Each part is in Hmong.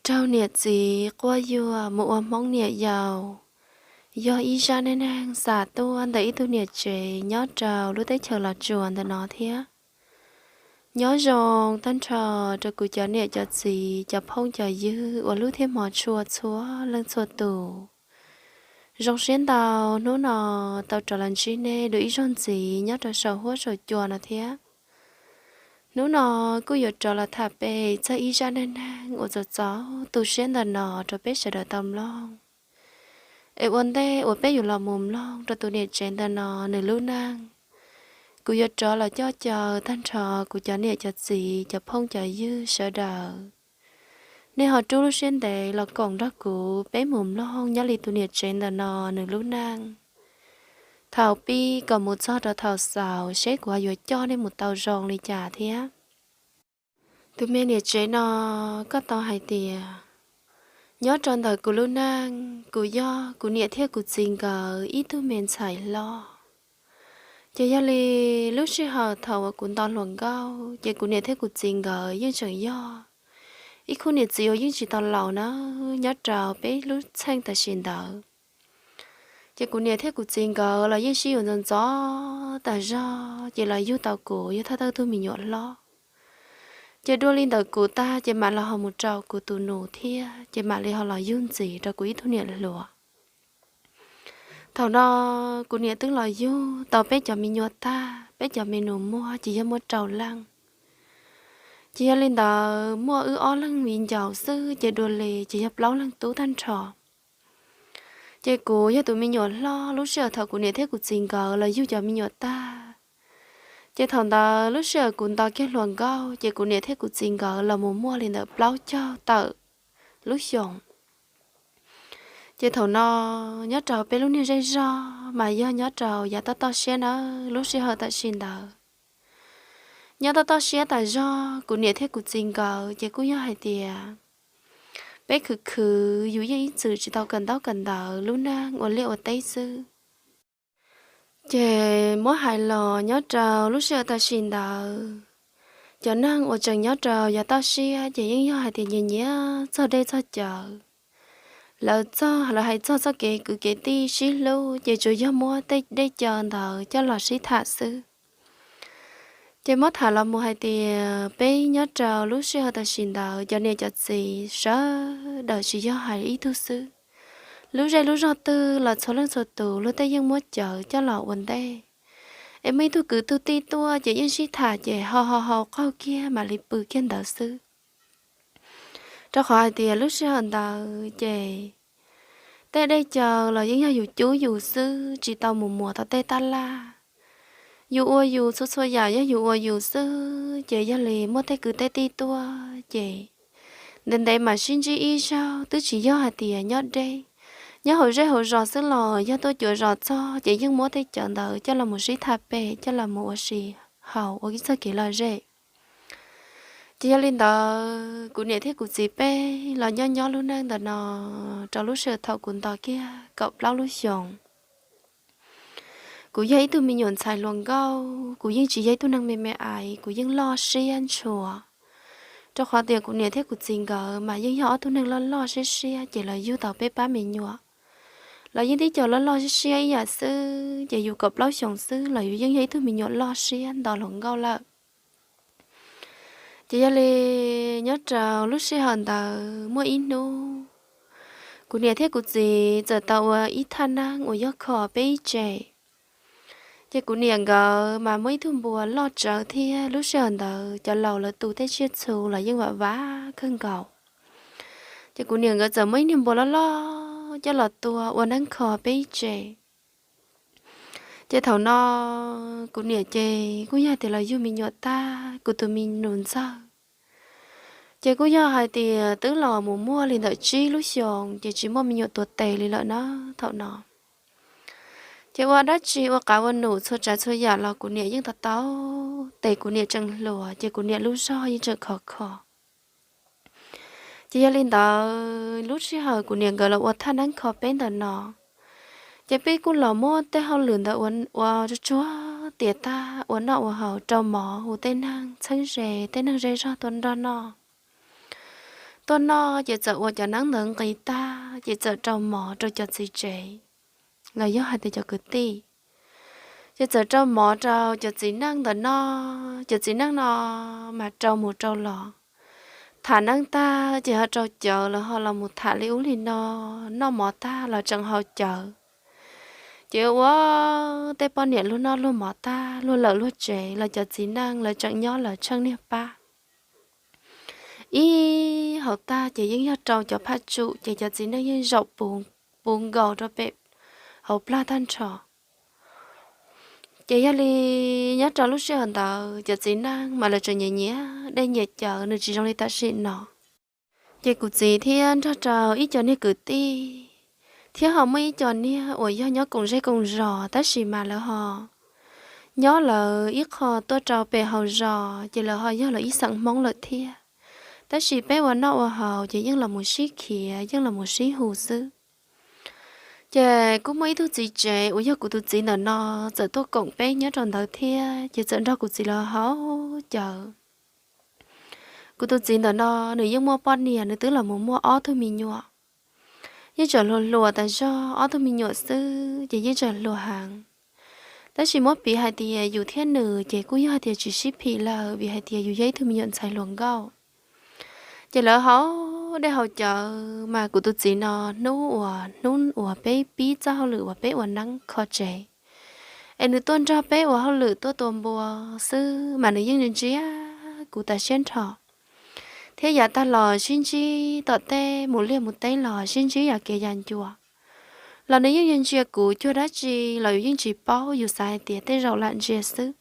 Raug niam txiv quab yuam mus ua Hmoob niam yau, yog ib zaj neej neeg xam tuaj ntawm ib tug niam tsev nyob rau lub teb chaws Los Tsuas ntawm no thiab. Nyob zoo tag nrho rau kuv cov niam cov txiv, cov phooj cov ywg uas hlub thiab hmov tshua txhua leej txhua tus. Zoo siab ntau hnub no tau rov los ntsib nej dua ib zaug ntxiv nyob rau saum huab saum cua no thiab. Hnub no kuj yuav rov los tham pem txog ib zaj neej neeg uas txaus txaus tu siab ntawm no rau peb sawv daws tau mloog. Es ua ntej uas peb yuav los mus mloog rau tus niam tsev ntawm no nws lub neej, kuv yuav rov los coj caw tag nrho kuv cov niam cov txiv, cov phooj cov ywg sawv daws, nej ho rub lub siab ntev los koom nrog kuv peb mus mloog nyob li tus niam tsev ntawm no nws lub neej, thaum pib kom mus txog rau thaum xaus seb kuv ho yuav coj nej mus tau zoo li cas thiab. Tus me niam tsev no, koj tau hais tias, nyob rau ntawm kuv lub neej, kuv yog kuv niam thiab kuv txiv nkawd ib tug me ntxhais hlob. Ces yog li lub sij hawm thaum uas kuv nto hluas nkauj ces kuv niam thiab kuv txiv nkawd yeej tseem yog ib khub niam txiv uas yeej tsis tau laus na, nyob rau peb lub txheej tam sim ntawd. Ces kuv niam thiab kuv txiv nkawd los yeej sib yuav ntxov ntxov tas zog, ces los yug tau kuv yog thawj thawj tug me nyuam hlob. Ces dua li ntawm kuv tag ces mam los ho mus rau kuv tus nus thiab, ces mam li ho los yug ntxiv rau kuv ib tug niam hluas. Thaum no kuv niam twb los yug tau peb cov me nyuam tag, peb cov me nus muag ces yog muaj rau leej. Ces yog li ntawd muaj wb ob leeg viv ncaus xwb ces dua li ces yog plaub leeg tub tag nrho. Ces kuv yog tus me nyuam hlob lub sij hawm thaum kuv niam thiab kuv txiv nkawd los yug cov me nyuam tag. Ces thaum ntawd lub sij hawm kuv nto kiag hluas nkauj ces kuv niam thiab kuv txiv nkawd los mus muaj li ntawm plaub caug tawm lub xyoos. Ces thaum no nyob rau peb lub niag zej zog mas yog nyob rau yav toj toj siab nawb, lub sij hawm tam sim ntawd nyob toj toj siab tas zog, kuv niam thiab kuv txiv nkawd ces kuj yog hais tias peb khwv khwv yus yeej ib txwm tsis tau kawm ntaub kawm ntawv, lub neej ua liaj ua teb xwb. Ces muab hais los nyob rau lub sij hawm tam sim ntawd, cov neeg uas tseem nyob rau yav toj siab ces yeej yog hais tias nyiam nyiam txog dej txog cawv. Lawv txog, lawv hais txog txoj kev kwv kev tij sib hlub ces tsuas yog muab tej dej cawv ntawd coj los sib tham xwb. Ces muab tham los mus hais tias peb nyob rau lub sij hawm tam sim ntawd cov niam cov txiv sawv daws tsis yog hais ib tug xwb. Lub zej lub zog twg los txhua leej txhua tus luag tej yeej muab cawv coj los ua ntej. Es muaj ib tug kwv tug tij tuaj ces yeej sib tham ces ho ho hau qaug kiag mam li pw kiag ntawd xwb. Rau qhov hais tias lub sij hawm ntawd ces tej dej cawv los yeej yog yus cub yus xwb, tsis tau mus muas tau tej tab laj. Yus ua yus txhua txhua yam yog yus ua yus xwb, ces yog li muaj tej kwv tej tij tuaj ces ntev ntev mam sib ntsib ib zaug, twb tsis yog hais tias nyob deb. Nyob hauv zej hauv zos xwb los yog tuaj cuav zos txog ces yeej muab tej cawv ntawd coj los mus sib tham pem, coj los mus ua si haus ua ib txoj kev lom zem. Ces yog li ntawd kuv niam thiab kuv txiv peb los nyob nyob lub neej ntawm no rau lub sij hawm thaum kuv nto kiag kaum plaub lub xyoos. Kuv yog ib tug me nyuam ntxhais hluas nkauj, kuv yeej tsis yog ib tug neeg me me aiv, kuv yeej loj siab ntshua. Rau qhov tias kuv niam thiab kuv txiv nkawd mas yeej yog ob tug neeg loj loj siab siab ces los yug tau peb pab me nyuam los yeej tib co loj loj siab siab ib yam xwb, ces yus kaum plaub xyoos xwb los yus yeej yog ib tug me nyuam loj siab nto hluas nkauj lawm. Ces yog li nyob rau lub sij hawm ntawd muaj ib hnub, kuv niam thiab kuv txiv txawm tau ua ib thaj neeb uas yog kho peb ib tse. Ces kuv niam nkawd mas muaj ib tug npua loj tsawv thiab lub sij hawm ntawd cov laus lawv tu tej tsiaj txhu los yeej vam vam kawg nkaus. Ces kuv niam nkawd txawm muaj ib niag npua loj loj coj los tua ua neeb kho peb ib tse. Ces thaum no kuv niam ces kuj yog tias los yug me nyuam tag, kuv tus me nus ntxawg ces kuj yog hais tias twb los mus muaj li ntawm tsib lub xyoos ces tsis muaj me nyuam tuav tes li lawm na thaum no. Ces ua dab tsi ua qav ua num txhua tsav txhua yam los kuv niam yeej tau tau tes, kuv niam tseem hluas ces kuv niam lub zog yeej tseem khov kho. Ces yog li ntawd lub sij hawm kuv niam nkawd los ua thaj neeb kho peb ntawm no, ces peb kuj los muab tej hauj lwm ntawd ua tsuag tsuag tiav tag, ua noj ua haus, rau mov hu tej neeg txheeb ze, tej neeg zej zog tuaj nrog noj. tuaj noj ces txawm ua cov neeb ntawd nqis tag ces txawm rau mov rau cov txiv tsev, los yog hais tias cov kwv tij. Ces txawm rau mov rau cov txiv neej ntawm no, cov txiv neej no mas rau mus rau los, tham neeb tag ces ho rau cawv, lawv ho los mus tham li ub li no, noj mov tag los tseem haus cawv. Ces ua tej poj niam luag noj luag mov tag luag lawm luag tsev los cov txiv neej lawv tseem nyob lawv tsheej niag pab. Ib hauv tag ces yeej yog rau cov phaj tsum ces cov txiv neej yeej zaum puv nkaus rau pem hauv plag tag nrho. Ces yog li nyob rau lub sij hawm ntawd cov txiv neej mas lawv tseem nyiam nyiam dej nyiam cawv, nws tsis zoo li tam sim no. Ces kuv txiv thiab nrog rau ib co niag kwv tij thiab ho muaj ib co niag uas yog nyob koom zej koom zos tab sis mas lawv ho nyob lawv ib qho tuaj rau pem hauv zos ces lawv ho yog lawv ib xeem Hmoob lawm thiab. Tab sis peb ua noj ua haus ces yeej los mus sib khiav yeej los mus sib hu xwb. Ces kuj muaj ib tug txiv tsev uas yog kuv tus txiv ntawm no txawm tuaj koom peb nyob rau ntawd thiab ces txawm nrog kuv txiv los haus cawv. Kuv tus txiv ntawm no nws yeej muaj poj niam, nws twb los mus muaj ob tug me nyuam. Yeej tseem hluas hluas tas zog, ob tug me nyuam xwb ces yeej tseem hluas heev. Tab sis muab piv hais tias yus thiab nws ces kuj yog hais tias tsis sib phim lawm vim hais tias yus yog ib tug me nyuam ntxhais hluas nkauj. Ces lawv haus dej haus cawv mas kuv tus txiv no hnub uas hnub uas peb pib txoj hauj lwm uas peb ua neeb kho tsev es nws tuaj nrog peb ua hauj lwm tuaj tua npua xwb mas nws yeej ntsia kuv tas siab nrho. Thiab yav tag los sib ntsib tom teb mus liaj mus teb los sib ntsib yam kev yam ncua los nws yeej ntsia kuv cuag dab tsi los yus yeej tsis paub, yus xav hais tias tej zaum lam ntsia xwb.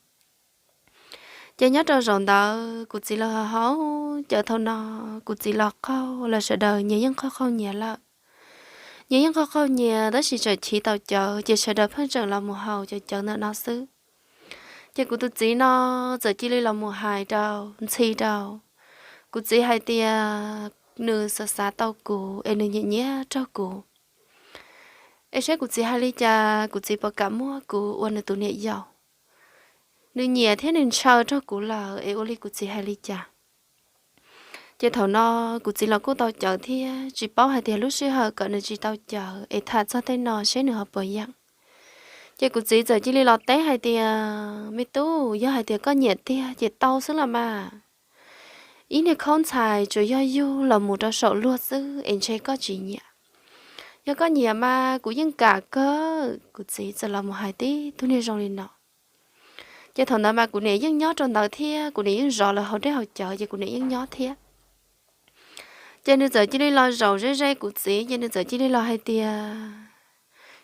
Ces nyob rau zaum ntawd kuv txiv los haus cawv thaum no, kuv txiv los qaug los sawv daws nyias yeej qaug qaug nyias lawm. Nyias yeej qaug qaug nyias tab sis tseem chiv tau cawv ces sawv daws pheej tseem los mus haus cov cawv ntawm no xwb. Ces kuv tus txiv no txawm cia li los mus hais rau, ntxhi rau kuv txiv hais tias nws xav xav tau kuv es nws nyiam nyiam raug kuv. Es saib kuv txiv hais li cas, kuv txiv puas kam muab kuv ua nws tus niam yau. Nws nyiam thiab nws ntshaw raug kuv lawm es ua li kuv txiv hais li cas. Ces thaum no kuv txiv los kuj tau cawv thiab tsis paub hais tias lub sij hawm kom nws tsis tau cawv es tham txog tej no seb nws ho puas yeem. Ces kuv txiv txawm cia li los teb hais tias, me tub, yog hais tias koj nyiam tiag ces tau xwb los mas. Ib niag khaub ntxhais tsuas yog yug los mus rau saum luag xwb es ntshe koj tsis nyiam. Yog koj nyiam mas kuv yeej kam kawg. Kuv txiv txawm los mus hais tib tug niag zoo li no. Ces thaum ntawd mas kuv niam yeej nyob rau ntawd thiab, kuv niam yeej zov lawv haus dej haus cawv ces kuv niam yeej nyob thiab. Ces nws txawm cia li los zaum ze ze kuv txiv ces nws txawm cia li los hais tias,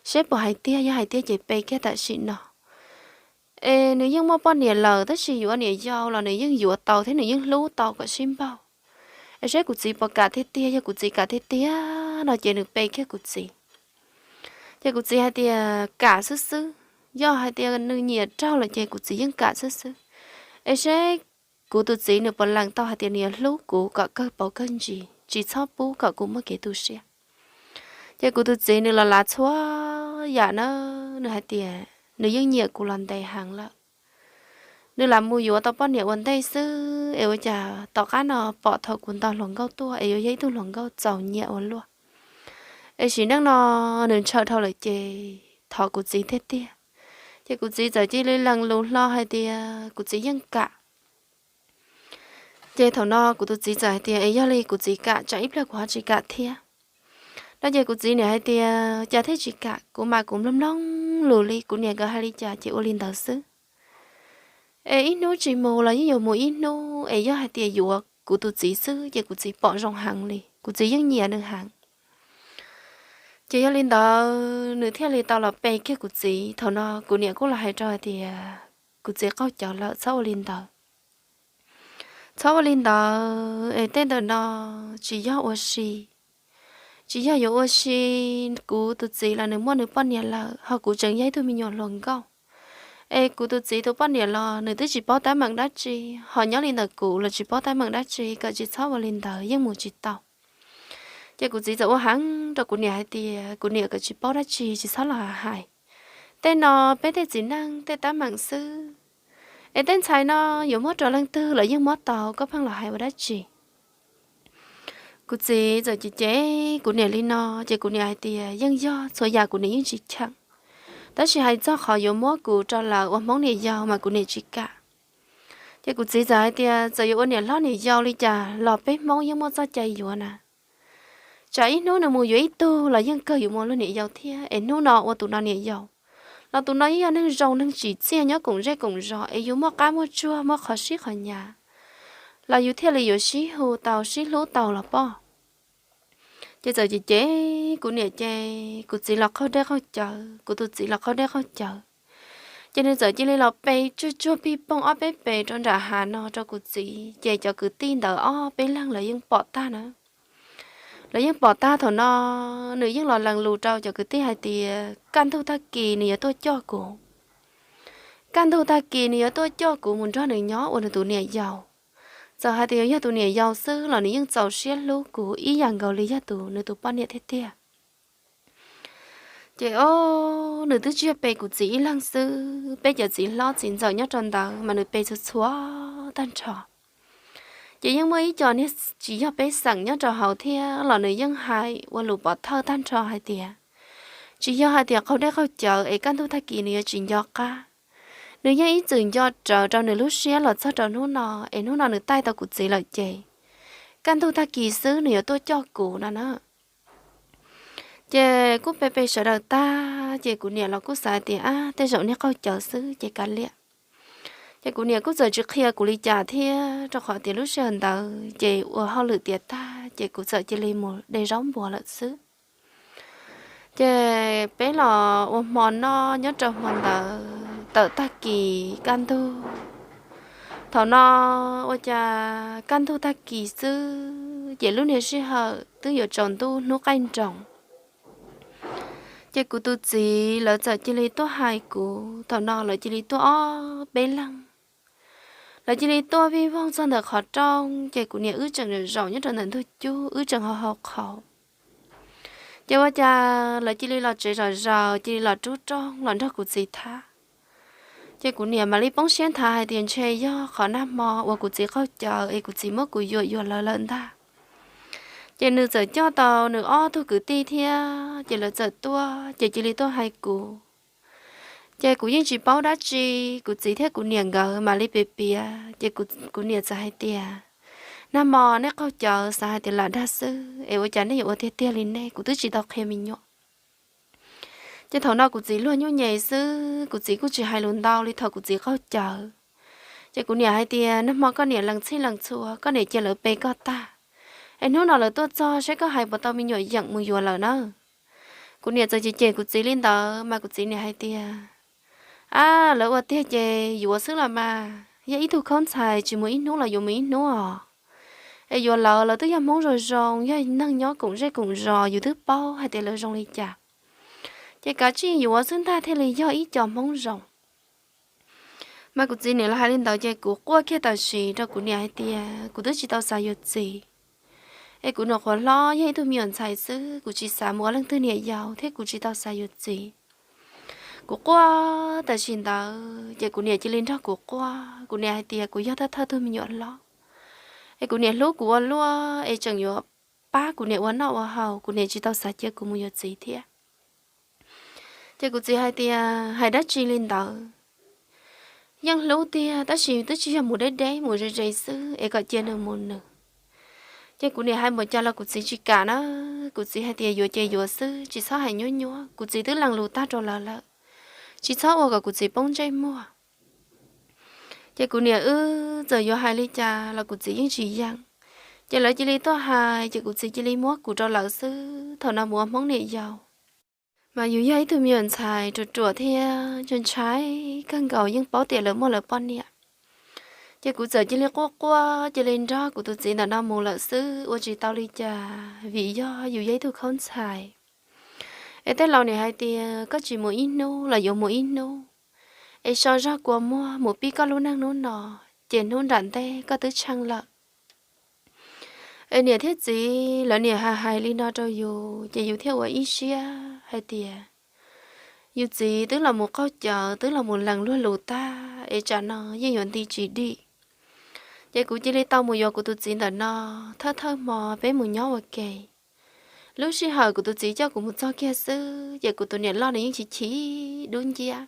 seb puas hais tiag, yog hais tiag ces pe kiag tam sim no. Es nws yeej muaj poj niam lawm tab sis yuav niam yau los nws yeej yuav tau thiab nws yeej hlub tau kom sib npaug. Es saib kuv txiv puas kam tiag tiag, yog kuv txiv kam tiag tiag no ces nws pe kiag kuv txiv. Ces kuv txiv hais tias kam xwb xwb, yog hais tias nws nyiam raug lawm ces kuv txiv yeej kam xwb xwb. Es saib kuv tus txiv nws puas lees tau hais tias nws yuav hlub kuv kom kawg pauv kawg ntsis, tsis txhob pub kom kuv muaj kev tu siab. Ces kuv tus txiv nws los lav txhua yam na, nws hais tias nws yeej nyiam kuv los ntev heev lawm. Nws lam mus yuav tau poj niam ua ntej xwb es ua cas tom qab no pom thaum kuv nto hluas nkauj tuaj es yuav yog ib tug hluas nkauj txaus nyiam ua luaj. Es sim neej no nws ntshaw dhau lawm ces thov kuv txiv tiag tiag. Ces kuv txiv txawm cia li lees lus hlo hais tias kuv txiv yeej kam. Ces thaum no kuv tus txiv txawm hais tias es yog li kuv txiv kam tsam ib pliag kuv ho tsis kam thiab no ces kuv txiv niam hais tias cas thiaj tsis kam, kuv mas kuv mloog mloog lus li kuv niam nkawd hais li cas ces ua li ntawd xwb. Es ib hnub tsis mus los yeej yuav mus ib hnub, es yog hais tias yuav kuv tus txiv xwb ces kuv txiv pom zoo heev li, kuv txiv yeej nyiam nws heev. Ces yog li ntawd nws thiaj li tau los pe kiag kuv txiv. Thaum no kuv niam kuj los hais rau hais tias kuv txiv qaug cawv lawm, txhob ua li ntawd. Txhob ua li ntawd es tej ntawm no tsis yog ua si, tsis yog yuav ua si. Kuv tus txiv los nws muaj nws poj niam lawm, ho kuv tseem yog ib tug me nyuam hluas nkauj. Es kuv tus txiv tus poj niam los nws twb tsis paub teeb meem dab tsi, ho nyob li ntawm kuv los tsis paub teeb meem dab tsi, kom tsis txhob ua li ntawd yeej mus tsis tau. Ces kuv txiv txawm ua heev rau kuv niam hais tias kuv niam kom tsis paub dab tsi, tsis txhob los hais. Tej no peb tej txiv neej tej teeb meem xwb, es tej ntxhais no yuav muab rau leej twg los yeej muab tau, koj pheej los hais ua dab tsi. Kuv txiv txawm cem cem kuv niam li no, ces kuv niam hais tias yeej yog, txhua yam kuv niam yeej tsis cheem, tab sis hais txog qhov yuav muab kuv rau lawv ua hmoob niam yau mas kuv niam tsis kam. Ces kuv txiv txawm hais tias txawm yuav ua niam hlob niam yau li cas los peb hmoob yeej muaj txoj cai yuav na. Tsam ib hnub nws mus yuav ib tug los yeej kawg yuav mus ua luag niam yau thiab, es hnub no ua tus no niam yau los tus no yeej yog neeg zoo neeg tsim txiaj nyob koom zej koom zos, es yus muaj qab muaj tsuag muaj qhov sib qhov hnyav los yus thiaj li yuav sib hu tau sib hlub tau los poj. Ces txawm cem cem kuv niam ces kuv txiv los qaug dej qaug cawv, kuv tus txiv los qaug dej qaug cawv. Ces nws txawm cia li los pe tsuag tsuag pij pooj ob peb pes rau nram hav no rau kuv txiv, ces cov kwv tij ntawd ob peb leeg lawv yeej pom tag na. Lawv yeej pom tag. Thaum no nws yeej los lees lus rau cov kwv tij hais tias kaj ntug tag kis nws yuav tuaj coj kuv. Kaj ntug tag kis nws yuav tuaj coj kuv mus nrog nws nyob ua nws tus niam yau. Txawm hais tias yog tus niam yau xwb los nws yeej txaus siab hlub kuv ib yam nkaus li yog tus nws tus poj niam tiag tiag. Ces o, nws twb tsis yog pe kuv txiv ib leeg xwb, peb cov txiv hlob txiv ntxawm nyob rau ntawd mas nws pe txhua txhua tag nrho. Ces yeej muaj ib co niag tsis yog pej xeem nyob rau hauv thiab los nws yeej hais ua lus pov thawj tag nrho hais tias tsis yog hais tias qaug dej qaug cawv es kaj ntug tag kis nws yuav tsis nco qab. Nws yeej ib txwm nco rawv rau nws lub siab los txog rau hnub no, es hnub no nws taij tau kuv txiv lawm ces kaj ntug tag kis xwb nws yuav tuaj coj kuv no na. Ces kuj pe pe sawv daws tag ces kuv niam los kuj xav tias ab tej zaum niag qaug cawv xwb ces kav liam. Ces kuv niam kuj txawm tsis qhia kuv li cas thiab, rau qhov tias lub sij hawm ntawd ces ua hauj lwm tiav tag ces kuv txawm cia li mus de zaub npua lawm xwb. Ces peb los ua hmo noj nyob rau hmo ntawd tawm tag kis kaj ntug. Thaum no ua cas kaj ntug tag kis xwb ces lub niag sij hawm twb yuav tsaus ntuj hnub qaij nroos. Ces kuv tus txiv lawv txawm cia li tuaj hais kuv, thaum no lawv cia li tuaj ob peb leeg. Lawv cia li tuaj vij voog txog ntawm qhov rooj ces kuv niam wb tseem zaum zaum nyob rau ntawm ntug cub wb tseem hau hau qhauv. Ces ua cas lawv cia li los tsev zom zaws cia li los rub rooj los nrog kuv txiv thab. Ces kuv niam mam li poob siab nthav hais tias ntshe yog qhov nag hmo uas kuv txiv qaug cawv es kuv txiv muab kuv yuam yuam lawv lawm ntag. Ces nws txawm coj tau nws ob tug kwv tij thiab ces lawv txawm tuaj ces cia li tuaj hais kuv. Ces kuv yeej tsis paub dab tsi, kuv txiv thiab kuv niam nkawd mam li piav piav ces kuv niam txawm hais tias nag hmo nej qaug cawv xav hais tias lam dag xwb es ua cas nej yuav ua tiag tiag li nej, kuv twb tsis tau qhia me nyuam. Ces thaum no kuv txiv luag nyuj nyem xwb, kuv txiv kuj tsis hais lus ntau li thaum kuv txiv qaug cawv. Ces kuv niam hais tias nag hmo koj niam lees txhij lees txhua, koj niam cia lawv pe koj tag, es hnub no lawv tuaj txog saib koj hais puas tau me nyuam yeem mus yuav lawm na. Kuv niam txawm cem cem kuv txiv li ntawd mas kuv txiv niam hais tias ab lawv ua tiag ces yuav xwb los mas, yog ib tug khaub ntxhais tsis mus ib hnub los yuav mus ib hnub os. Es yuav lawv, lawv twb yog hmoob zoo zoo, yog neeg nyob koom zej koom zos, yus twb paub hais tias lawv zoo li cas. Ces kav tsij yuav xwb ntag thiaj li yog ib co hmoob zoo. Mas kuv txiv niam los hais li ntawd ces kuv quaj kiag tam sim rau kuv niam hais tias kuv twb tsis tau xav yuav txiv, es kuv nyuam qhuav hlob yog ib tug me nyuam ntxhais xwb, kuv tsis xav mus ua leej twg niam yau thiab kuv tsis tau xav yuav txiv. Kuv quaj tam sim ntawd ces kuv niam cia li nrog kuv quaj, kuv niam hais tias kuv yog thawj thawj tug me nyuam hlob, es kuv niam hlub kuv ua luaj es tseem yuav pab kuv niam ua noj ua haus, kuv niam tsis tau xav cia kuv mus yuav txiv thiab. Ces kuv txiv hais tias hais dab tsi li ntawd, yeej hlub tiag tab sis twb tsis yog mus deb deb mus ze ze xwb es kom cia nws mus nws. Ces kuv niam hais npaum cas los kuv txiv tsis kam na, kuv txiv hais tias yuav ces yuav xwb tsis txhob hais nyuab nyuab, kuv txiv twb lees lus tag rau lawv lawm, tsis txhob ua kom kuv txiv poob ntsej muag. Ces kuv niam wb txawm yuav hais li cas los kuv txiv yeej tsis yeem. Ces lawv cia li tuaj hais ces kuv txiv cia li muab kuv rau lawv xwb, thaum no mus ua hmoob niam yau. Mas yus yog ib tug me nyuam ntxhais ruam ruam thiab ntshai ntshai kawg nkaus yeej paub tias lawv muaj lawv poj niam. Ces kuv txawm cia li quaj quaj cia li nrog kuv tus txiv ntawm no mus lawm xwb ua tsis tau li cas vim yog yus yog ib tug khaub ntxhais. Es tej laus niam hais tias koj tsis mus ib hnub los yuav mus ib hnub, es so zog kua muag mus pib koj lub neej hnub no, ces hnub nram ntej koj twb tsheej lawm. Es niam thiab txiv lawv niam hais hais li no rau yus ces yus thiaj ua ib siab hais tias yus txiv twb los mus qaug cawv twb los mus lees luag lus tag es tsam no yeej yuav nti tsis dim. Ces kuv cia li tau mus yuav kuv tus txiv ntawm no, thawj thawj hmo peb mus nyob ua ke. Lub sij hawm kuv tus txiv coj kuv mus txog kiag xwb ces kuv tus niam loj nws yeej chim chim dub nciab.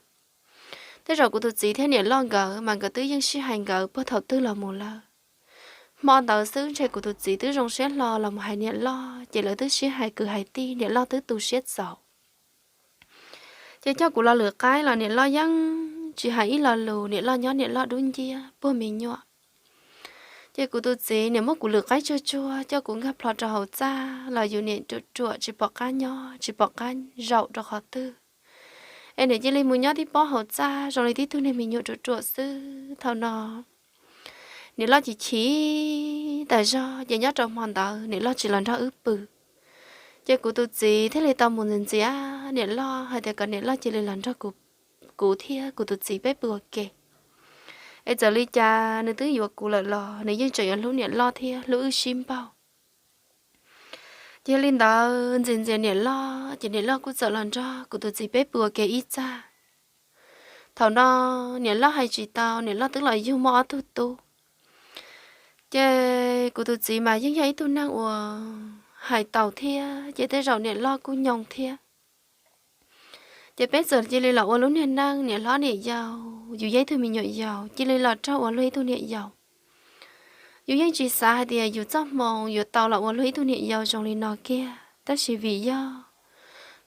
Tej zaum kuv tus txiv thiab niam loj nkawd mas nkawd twb yeej sib hais nkawd puag thaum twg los mus lawm. Hmo ntawd xwb ntshe kuv tus txiv twb zoo siab hlo los mus hais niam loj ces lawv twb sib hais kwv hais tij, niam loj twb tu siab txaus. Ces coj kuv los lwm qaib los niam loj yeej tsis hais ib lo lus, niam loj nyob niam loj dub nciab puag me nyuam. Ces kuv tus txiv niam muab kuv lwm qaib tsuag tsuag coj kuv nkag plho rau hauv txaj los yus niam ruam ruam tsis pom qab nyob tsis pom qab zaum rau qhov twg. Es niam cia li mus nyob tib pob hauv txaj zoo li tib tug niag me nyuam ruam ruam xwb. Thaum no niam loj chim chim tas zog ces nyob rau hmo ntawd niam loj tsis los nrog wb pw. Ces kuv tus txiv thiaj li tau mus ntxias ntxias niam loj hais tias kom niam loj cia li los nrog kuv, kuv thiab kuv tus txiv peb pw ua ke. Es txawm li cas nws twb yuav kuv lawm los nws yeej tseem yuav hlub niam loj thiab hlub wb sib npaug. Ces yog li ntawd ntxias ntxias niam loj ces niam loj kuj txawm los nrog kuv tus txiv peb pw ua ke ib txaj. Thaum no niam loj hais tsis tau, niam loj twb los yug muaj ob tug tub. Ces kuv tus txiv mas yeej yog ib tug neeg uas hais taus thiab ces tej zaum niam loj kuj nyoo thiab. Ces peb txawm cia li los ua lub niag neej niam hlob niam yau, yus yog ib tug me nyuam yaus cia li los raug ua luag ib tug niam yau. Yus yeej tsis xav hais tias yus txoj hmoo yuav tau los ua luag ib tug niam yau zoo li no kiag, tab sis vim yog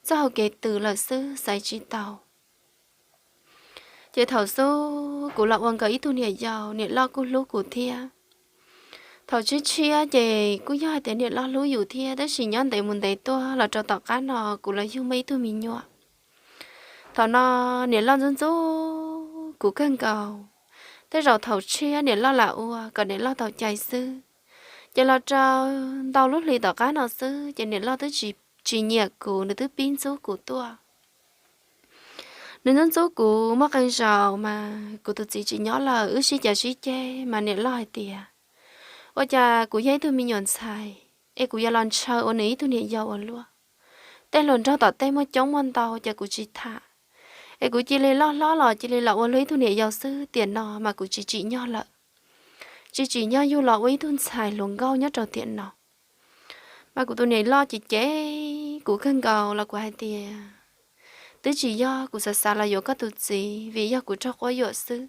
txoj hau kev twm lawm xwb xaiv tsis tau. Ces thaum xub kuv los ua nkawd ib tug niam yau, niam loj kuj hlub kuv thiab. Thaum tshiab tshiab ces kuj yog hais tias niam loj hlub yus thiab, tab sis nyob ntev mus ntev tuaj los rau tom qab no kuv los yug muaj ib tug me nyuam. Thaum no niam loj ntxub ntxub kuv kawg nkaus. Tej zaum thaum tshiab niam loj lam ua kom niam loj tau cai xwb, ces los rau ntau lub hli tom qab no xwb ces niam loj twb tsis, tsis nyiam kuv, nws twb pib ntxub kuv tuaj. Nws ntxub ntxub kuv muaj qee zaus mas kuv tus txiv tsis nyob lawm, wb sib cav sib ceg mas niam loj hais tias, ua cas kuv yog ib tug me nyuam ntxhais es kuv yuav los ntshaw ua nws ib tug niam yau ua luaj. Tej hluas nraug tom tej muaj coob muaj ntau ces kuv tsis tham, es kuv cia li loj hlob los cia li los ua luag ib tug niam yau xwb, tiam no mas kuv tsis tsim nyog lawm. Tsis tsim nyog yug los ua ib tug ntxhais hluas nkauj nyob rau tiam no. Mas kuv tus niam loj ces cem kuv kawg nkaus los kuv hais tias, twb tsis yog kuv xav xav los yuav koj tus txiv, vim yog kuv raug quab yuam xwb.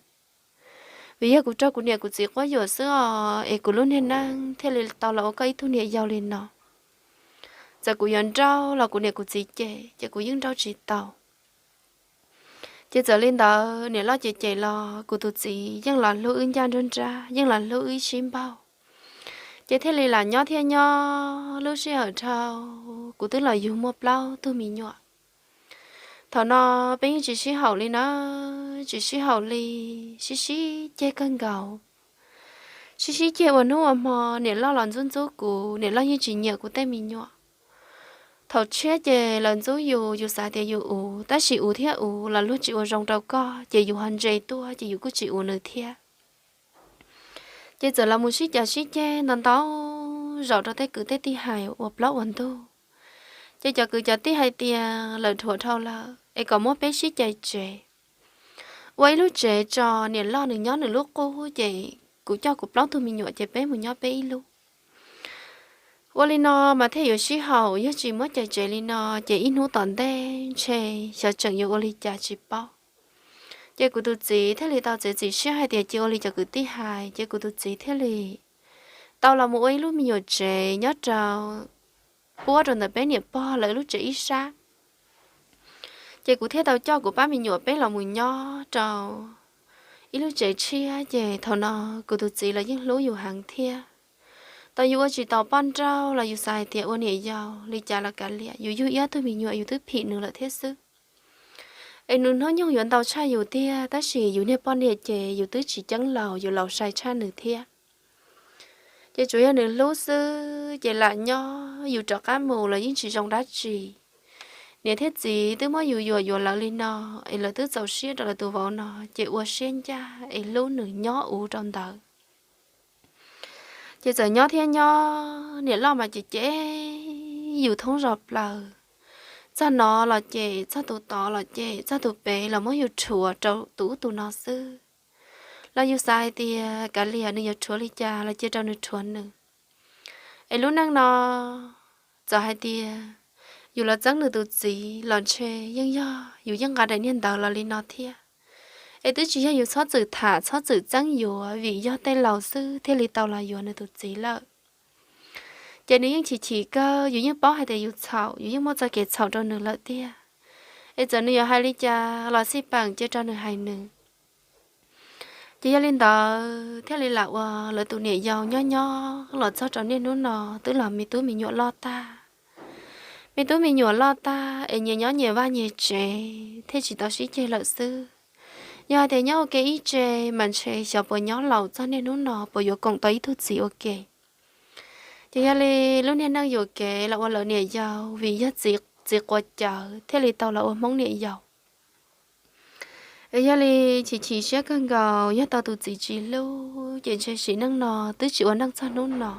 Vim yog kuv raug kuv niam kuv txiv quab yuam xwb os es kuv lub niag neej thiaj li tau los ua koj ib tug niam yau li no. Txawm kuv yuav nrauj los kuv niam kuv txiv cem ces kuv yeej nrauj tsis tau. Ces txawm li ntawd niam loj cem cem los kuv tus txiv yeej los hlub wb ncaj nruab nrab, yeej los hlub wb sib npaug. Ces thiaj li lam nyob thiab nyob lub sij hawm dhau, kuv twb los yug muaj plaub tug me nyuam. Thaum no peb yeej tsis sib haum li na, tsis sib haum li, sib sib ceg kawg nkaus. Sib sib ceg ua hnub ua hmo, niam loj los ntxub ntxub kuv, niam loj yeej tsis nyiam kuv tej me nyuam. Thaum tshiab ces lawv ntxub yus, yus xav tias yus uv, tab sis uv thiab uv los luag tsis ua zoo rau koj, ces yus ho ntse tuaj ces yus kuj tsis uv nws thiab. Ces txawm los mus sib cav sib ceg ntau ntau zaus rau tej kwv tej tij hais ua plaub ua ntug. Ces cov kwv cov tij hais tias lawm dhuav dhau lawm es kom muab peb sib cais tsev, ua ib lub tsev tso niam loj nws nyob nws lub qub, ces kuv coj kuv plaub tug me nyuam ces peb mus nyob peb ib lub. Ua li no mas thiaj yuav sib haum, yog tsis muab cais tsev li no ces ib hnub tom ntej ntshe xyov tseem yuav ua li cas tsis paub. Ces kuv tus txiv thiaj li tau txiav txim siab hais tias cia ua li cov kwv tij hais, ces kuv tus txiv thiaj li tau los mus ua ib lub me nyuam tsev nyob rau puab rau ntawm peb niam pog lawv lub tsev ib sab. Ces kuv thiaj tau coj kuv pab me nyuam peb los mus nyob rau ib lub tsev tshiab, ces thaum no kuv tus txiv los yeej hlub yus heev thiab. Tau yus ua tsis tau poj nrauj los yus xav hais tias ua niam yau li cas los kav liam, yus yug ib ob tug me nyuam yus twb phim nws lawm thiab xwb. Es nws hnub nyoog yuav ntau tshaj yus tiag, tab sis yus niag poj niam ces yus twb tsis ceeb laus, yus laus sai tshaj nws thiab. Ces tsuas yog nws hlub xwb, ces lam nyob yus rov qab mus los yeej tsis zoo dab tsi. Niam thiab txiv twb muab yus yuam yuav lawv li no, es lawv twb txaus siab rau lawv tus vauv no, ces ua siab ncaj es hlub nws nyob uv rau ntawd. Ces txawm nyob thiab nyob, niam loj mas cem cem yus thoob zos plaws. Txog no los cem, txog tus tod los cem, txog tus pem los muab yus rhuav rau tus ub tus no xwb. los yus xav hais tias kav liam nws yuav rhuav li cas los cia rau nws rhuav nws. Es lub neej no txawm hais tias yus los txeeb nws tus txiv los ntshe yeej yog yus yeej nqa daim niag ntawv los li no thiab. Es twb tsis yog yus txhob txwm tham txhob txwm txeeb yuav vim yog tej laus xwb thiaj li tau los yuav nws tus txiv lawm. Ces nws yeej chim chim kawg, yus yeej paub hais tias yus txhaum, yus yeej muaj txoj kev txhaum rau nws lawm tiag. Es txawm nws yuav hais li cas los xij peem cia rau nws hais nws. Ces yog li ntawd thiaj li lam ua lawv tus niam yau nyob nyob los txog rau niaj hnub no twb los me tub me nyuam loj tag. Me tub me nyuam loj tag es nyias nyob nyias vaj nyias tsev thiaj tsis tau sib ceg lawm xwb. Yog hais tias nyob ua ke ib tse mas ntshe xyov puas nyob laus txog niaj hnub no puas yuav koom tau ib tug txiv ua ke. Ces yog li lub niag neej yuam kev los ua lawv niam yau vim yog txiv quav cawv thiaj li tau los ua Hmoob niam yau. Yog li chim chim siab kawg nkaus, yog tau tus txiv tsis hlub ces ntshe sim neej no twb tsis ua neej txog hnub no.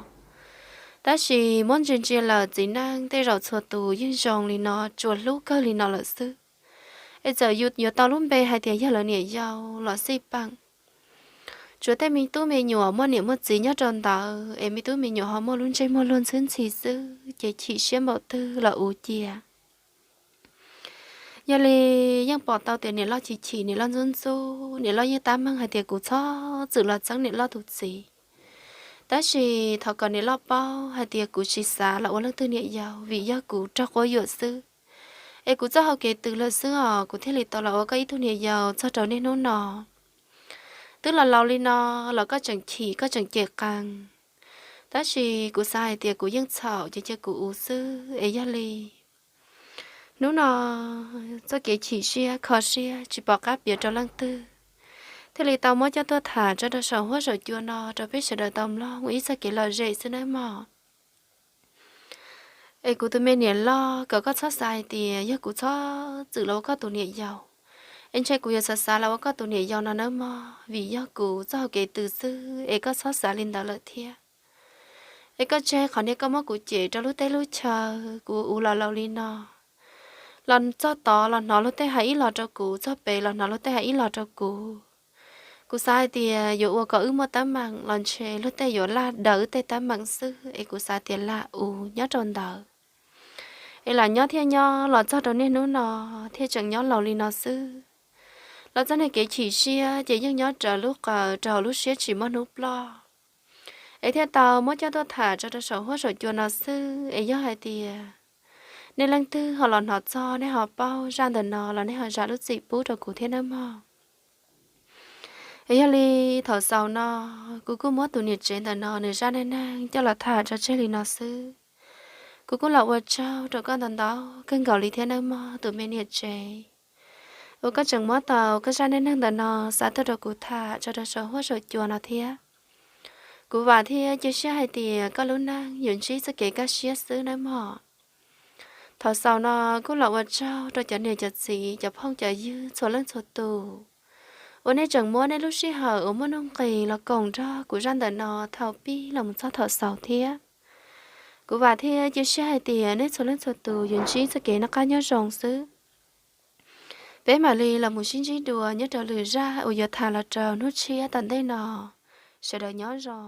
Tab sis muab ntsia ntsia lawm txiv neej tej zaum txhua tus yeej zoo li no, tsuas hlub kawg li no lawm xwb. Es txawm yuav tau lub npe hais tias yog lawv niam yau los xij peem, tsuas tej me tub me nyuam muaj niam muaj txiv nyob rau ntawd es me tub me nyuam ho muaj lub ntsej muag luag ntxhwb ntxhi xwb ces chim siab npaum twg los uv cia. Yog li yeej pom tau tias niam loj chim chim, niam loj ntxub ntxub, niam loj yeej tab meeg hais tias kuv txhob txwm los txeeb niam loj tus txiv. Tab sis thov kom niam loj paub hais tias kuv tsis xav los ua leej twg niam yau vim yog kuv raug quab yuam xwb. Es kuv txoj hau kev twg lawm xwb os kuv thiaj li tau los ua koj ib tug niam yau txog rau niaj hnub no. Twb los laus li no los koj tseem chim koj tseem cem qees. Tab sis kuv xav hais tias kuv yeej txhaum ces cia kuv uv xwb es yog li hnub no txoj kev chim siab kho siab tsis pom qab piav rau leej twg, thiaj li tau muab coj tuaj tham tso rau saum huab saum cua no rau peb sawv daws tau mloog ua ib txoj kev lom zem xwb nawb mog. Es kuv tus me niam loj, kom koj txhob xav hais tias yog kuv txhob txwm los ua koj tus niam yau, es ntshe kuv yuav xav xav los ua koj tus niam yau no nawb mog, vim yog kuv txoj hau kev twg xwb es koj txhob xav li ntawd lawm thiab. Es koj tseg qhov niag koj muab kuv cem rau lub teb lub chaw, kuv uv los laus li no, los txog tod los hnov luag tej hais ib los rau kuv, txog pem los hnov luag tej hais ib los rau kuv. Kuv xav hais tias yuav ua kom wb muaj teeb meem los ntshe luag tej yuav laj daws wb tej teeb meem xwb, es kuv xav tias lam uv nyob rau ntawd. Es lam nyob thiaj nyob los txog rau niaj hnub no thiaj tseem nyob laus li no xwb. Los txog niag kev chim siab ces yeej nyob raws lub qawm rau hauv lub siab tsis muaj hnub ploj. Es thiaj tau muab coj tuaj tham tso rau saum huab saum cua no xwb, es yog hais tias nej leej twg ho los hnov txog nej ho paub zaj ntawm no los nej ho zam lub txim pub rau kuv thiab nawb mog. Es yog li thaum xaus no kuv kuj muab tus niam tsev ntawm no nws zaj neej neeg coj los tham tso tseg li no xwb. Kuv kuj los ua tsaug rau koj ntau ntau kawg nkaus li thiab nawb mog tus me niam tsev, uas koj tseem muab tau koj zaj neej neeg ntawm no xa tuaj rau kuv tham tso rau saum huab saum cua no thiab. Kuv vam thiab cia siab hais tias koj lub neej yuav ntsib txoj kev kaj siab xwb nawb mog. Thaum xaus no kuj los ua tsaug rau cov niam cov txiv cov phooj cov ywg txhua leej txhua tus uas nej tseem muab nej lub sij hawm uas muaj nuj nqis los koom nrog kuv zaj ntawm no thaum pib los mus txog thaum xaus thiab. Kuv vam thiab cia siab hais tias nej txhua leej txhua tus yuav ntsib txoj kev noj qab nyob zoo xwb. Peb mam li los mus sib ntsib dua nyob rau lwm zaj uas yuav tham los rau hnub tshiab tom ntej no. Sawv daws nyob zoo.